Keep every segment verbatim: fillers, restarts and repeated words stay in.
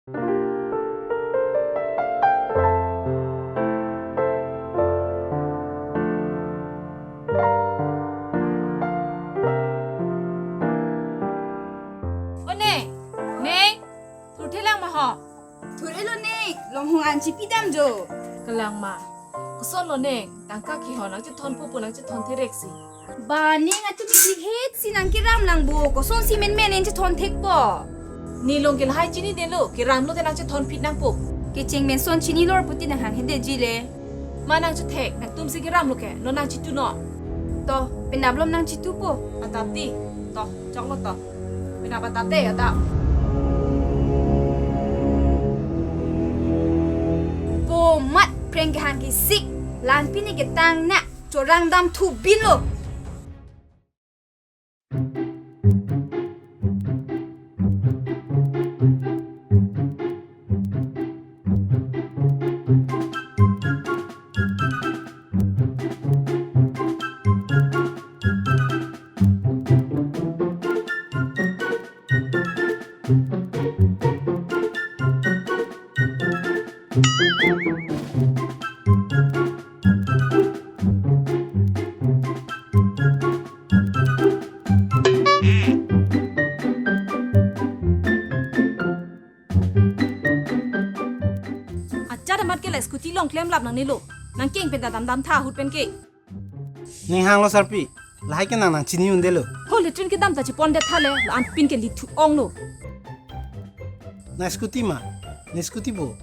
O ne, ne, thurthe lang ma ho? Thur-elo ne, longhong an chipidam jo. Kalang ma. Koson lo ne, tangka kihon nangchethonpo pu nangchethon thereksi. Ba ne, atum chikhetsi nangkeram lang bo, kosonsi menmen en chethon thekpo. Ne along ke lahai chinidetlo, keram lote nangchethon phit nangpo. Kecheng men son chinilor puti nanghang hede ji le. Ma nangchethek, nangtumsi keram lo ke, non nangchitu non. To, penap malom nangchitupo. Atap ti, to, choklo to. Penap atap te, atap. Po mat phreng kehang kesik, la-an pini ketang na, chorang damthu binlo. Ajat amat ke la scooty along klemlap nangnelo. Nangkeng pen ta damdam tha ahut pen ke. Ning hanglo sarpi, lahai ke nang nangchini undelo. Ho latrine kedam ta chipondet tha le, la-an pini ke lithu onglo. Nang scooty ma, ne scooty bo.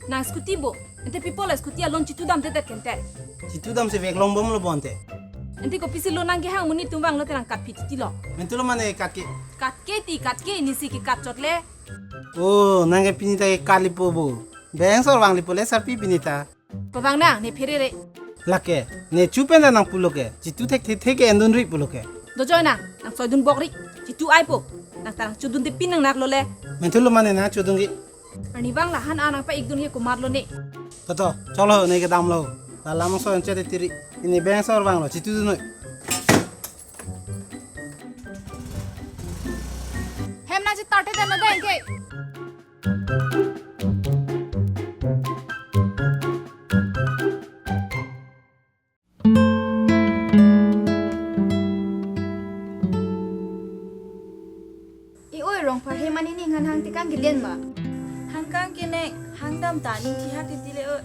Nang scooty bo, ante pi apot la scooty alon chitu damdedet ke ante. Chitu damsi vek longbomlo bo ante. Ante kopisi lo nangkehang amonit atum vanglote nangkat phit titilo. Mentulo mane kat ke. Kat ke ti, kat ke, nisi ke kat chot le. O, nang ke pini ta ke kat lipo bo. Beng sor vanglipo le sarpi pini ta. Pavang nang, ne pherere. Lake, ne chu pen ta nangpulo ke, chitu thekthe ke endunri pulo ke. Dojoi nang, nangsoidun bokri, chitu aipo. Nang ta nangchodunde pin nang naklo le. Mentulo mane nangchodunri. Arnivang la-an an nangpa-ikdun ke komatlo ne. To to, choklo ne kedamlo. La lam so anche de tiri. Pini beng sor vanglo, chitudun noi. Hem nangchetarthe dam lo deng ke. E oi, Rongphar, hem ani ning han hang tekang kelen ma? Hangkang ke ne, hangdam ta ning thihak titi le oi.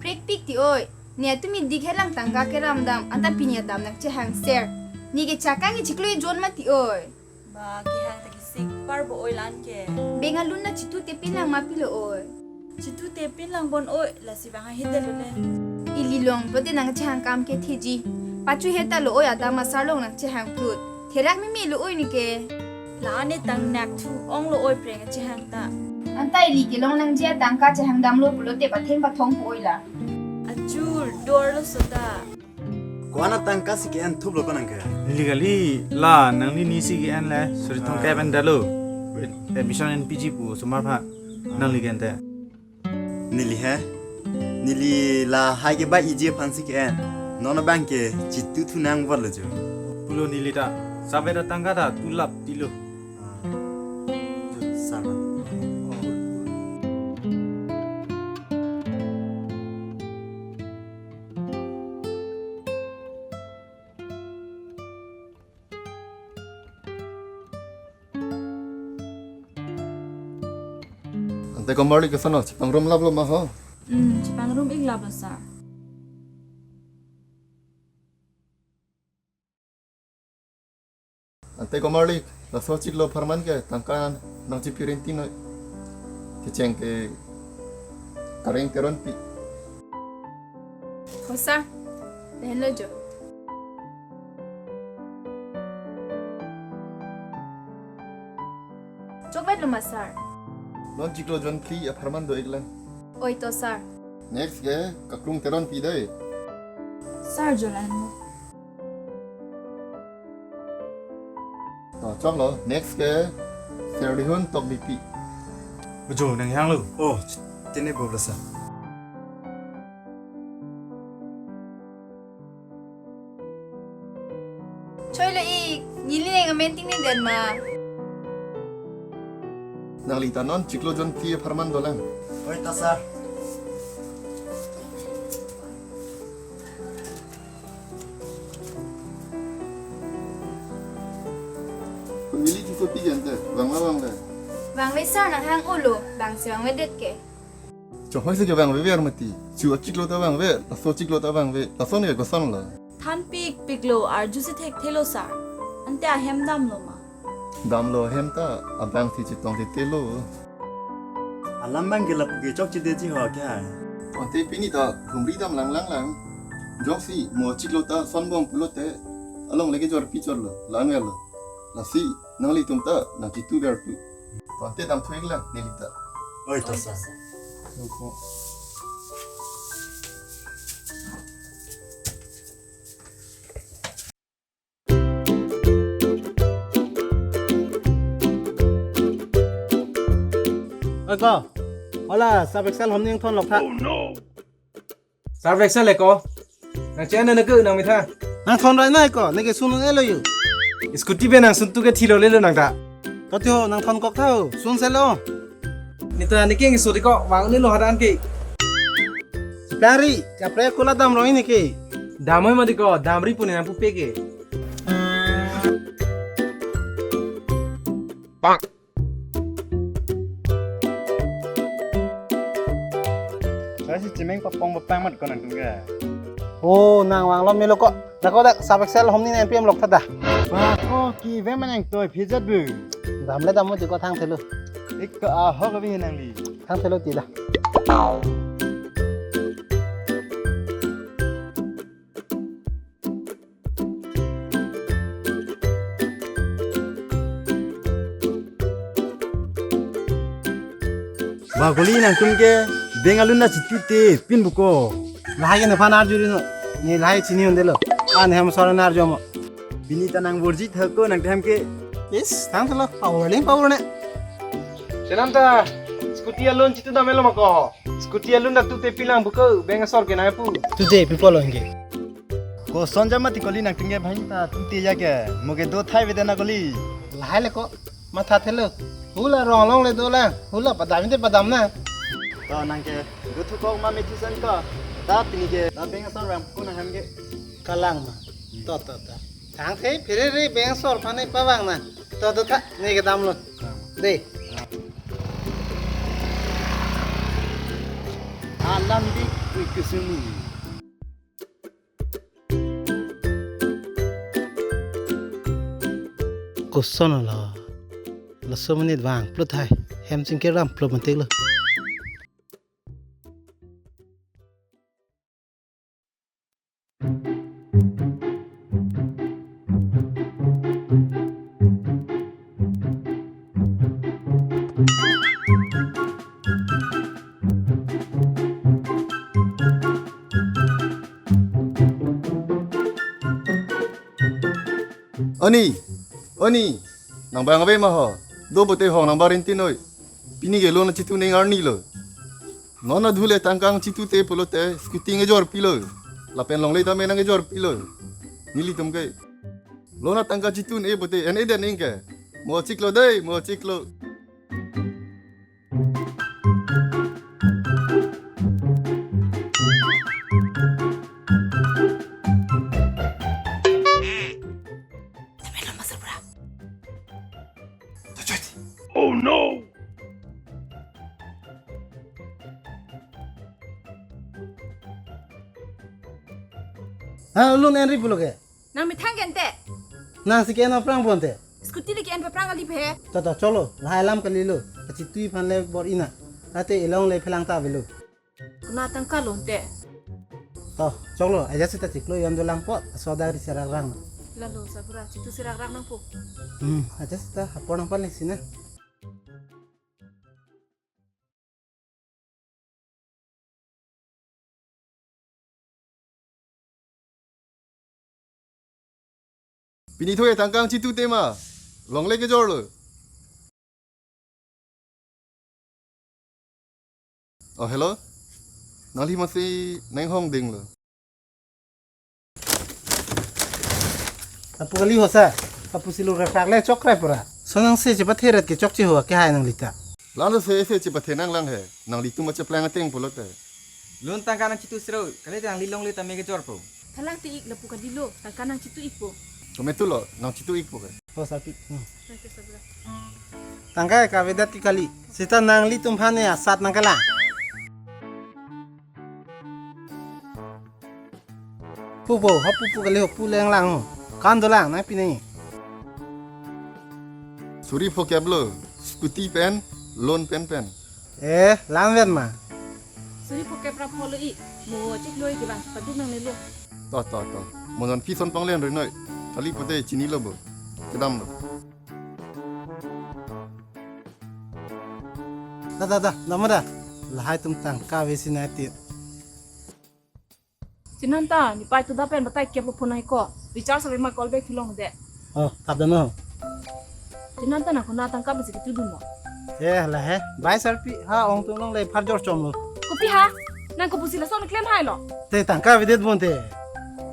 Prekpik ti oi. Ne atum idik helang tangka keram dam, anta pini adam nangchehang ser. Ne ke chakang ke chiklo ejon ma ti oi. Ba, kehang ta kesik par bo oi la-an ke. Beng alun na chitute pin lang ma pilo oi. Chitute pin lang bon oi, lasi bang hahit lo le. Ili long pulote nangchehang kam ke theji. Pachu heta lo oi, adam asar along nangchehang plut. Therak meme lo oi ne ke. La-an ne tang nakthu onglo oi phreng chehang ta. Anta ili kelong nangji atangka chehang damlo pulote patheng pathong po oi la. Achur, dorlo sota. Ko-an atangka si ke-en thuplo ko nang ke? Neli kali, la nangli nisi ke-en le, suri thomkep en detlo. Admission en piji pu osomar aphan. Nangli ke-en te. Neli he? Neli lahai ke ba iji aphan si ke-en. Non abang ke chituthu nang votlo jo. Pulo neli ta, sabe ta tangka ta tulap tilo. Ah. Jo, sama. Ante komarli ke sano, chepangrum laplo ma ho? Hmm, chepangrum-ik laplo, sir. Ante komarli, laso chiklo apharman ke tangka nangchipi rinti noi. Kecheng ke Kareng Teronpi. Ho sir, lahenlo jo. Chokvetlo ma sir? Non chiklo jonphli apharman do-ik lang. Oi to sir. Next ke Kaklung Teronpi dei. Sir, jo lahenlo. To, choklo, next ke Serlihun Tokbipi. Ojo, nang hanglo. Oh, ch-, tene bobla sa. Choilo ik, neli neng amen ting neng den ma. Nangli ta non chiklo jonthi apharman dolang. Oi ta sir. Neli ti kopi jante, vangma vangve. Vangve sir, nanghang-olo, bang si vangvedet ke. Chonghoi si ke vangvever mati. Chu achiklo ta vangve, laso chiklo ta vangve, lason ke kosonlo. Thanpikpiklo, arjusi thekthelo sir. Ante ahem damlo ma? Damlo ahem ta, abang si chetong si telo. Alam abang ke lapu ke chokchedeji ho kya? Ante pini ta humri dam langlanglang. Jongsi mo chiklo ta sonbom pulote, alongle kejor pichorlo, la-an gelo. Lasi nanglitum ta nangchitu vertu. Ante damthu-iklang neli ta. Oi ta sir. Oi ko, hala Surf Excel hom ningthon lok tha. Surf Excel le ko. Nang channel na ke nang mitha. Nangthon rai nai ko, neke sun un-elo yo. Scooty pen nang sun tu ke thilo lelo nang ta. Toti ho, nangthon kok tha ho, sun selo. Neta neke nge sori ko, vang ni lo hadan ke. Plari, kaprek kola damroi neke. Damroi mati ko, damri pu ne nang pupe ke. Bang. Saya si cemeng papong papang mat ko nangtum ke. Oh, nang vanglo melo ko. Nako dak Surf Excel hom ni nang P M lok tha da. Ba ko ki ve manang toi phijat bu. Damle dammo ti ko thangthelo. Ik ko ahok abi nangli. Thangthelo ti da. Ba koli nangtum ke bank alun na chitute pin buko. Lahai ke nephan arjuri no. Ne lahai chini hundelo. An hem sora na arjo mo. Bini ta nang borji thako nang them ke. Is, thangthelo. Power le, power ne. Senam ta scooty alun chitu damelo mako. Scooty alun dak tute pilang buko, bank asor ke nangpu. Tute people lo hingke. Koson jama ti koli nangtum ke bhai ta tute ya ke. Mo ke do thai vede na koli. Lahai le ko, mathathelo. Hula rong along le dolang. Hula padam te padam na. To nang ke do thu kok ma methi san ko. Ta pini ke ta bank asor vangpo nang hem ke. Kalang ma. To, to, to. Thangthe pherere bank asor aphan ne pavang na. To, to, tha, neke damlo. De. Alam di kui kusumi. Koson lo. Laso monit vangplut hai. Hem singke ramplut matik lo. Oni, oni, nang bang ave ma ho? Do pute hong nang barin tinoi. Pini ke loan chitu ning arni lo. Non adhule tangka chitute pulote scooty ngejor pilo. Lapen longle tame nang ngejor pilo. Nelitum ke. Loan tangka chitu ne pute en eden ingke. Mo chiklo dei, mo chiklo. Oh no! Ha, loan enri pulo ke? Nang methang gente. Nang si ke-en aphrang ponte. Scooty le ke-en aphrang kali phe. To, to, cholo, lahai alam kalilo. Kachitui aphan le bor-i na. Ate elong le phelang ta avelo. Kona tangka loan te. To, choklo, aja sita chiklo yon dolang po, soda ri serak rang. Lalo, sabura, chitu serak rang nangpo. Hmm, aja sita, apor nangpan le sina. Pini thoi tangka chitute ma, longle kejor lo. Oh, hello. Nangli masi neng hong ding lo. Apu kali hosa, apu silu refrak le chok re pura. Sonang se chepa theret ke chok chi ho ke hai nangli ta. Lalu se ese chepathenang lang he. Nanglitum ma chepleng ateng pulote. Lun tangka nangchitu siro, kali nangli longle tame kejorpo. Thalang ti ik lapu kadilo, tangka nangchitu ikpo. Kometulo, nangchitu ikpo ke. Ho, sarpi. Hmm. Tangka kavedet ti kali. Seta nanglitum aphan asat nangkelang. Pupo, ha pupo kali ho, pu leng lang ho. Kan dolang, nangpi nangji. Suri phokep lo, scooty pen, loan pen pen. Eh, langvet ma. Suri phokep ra pholo ik, mo chik loi kevang paduk nangnelo. To, to, to. Mo non phi son panglen rinoi. Kali pote chinilo bo. Kedamlo. Da, da, da, da, ma da. Lahai atum tangka ave si nai ti. Chinanta, ne pai tu da pen batai kep lo phone ai ko. Recharge ave ma call back thulong de. Oh, thap da no. Chinanta, nang konat tangka besi ketudun mo. Eh, lahai. Bai sarpi, ha ong tung longle pharjor chomlo. Kopi ha? Nang kopusi lason klem hailo. Te tangka avedet bonte.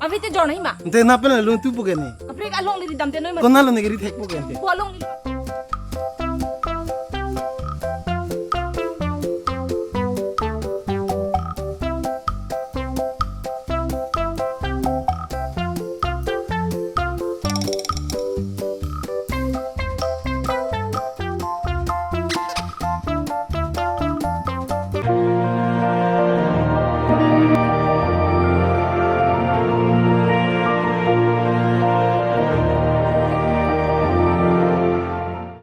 Avete jor nangji ma. Te na pen lun tu puke ni. Kaprek alongle ridam te noi ma. Konat longle keri thek puke te. Bo alongle.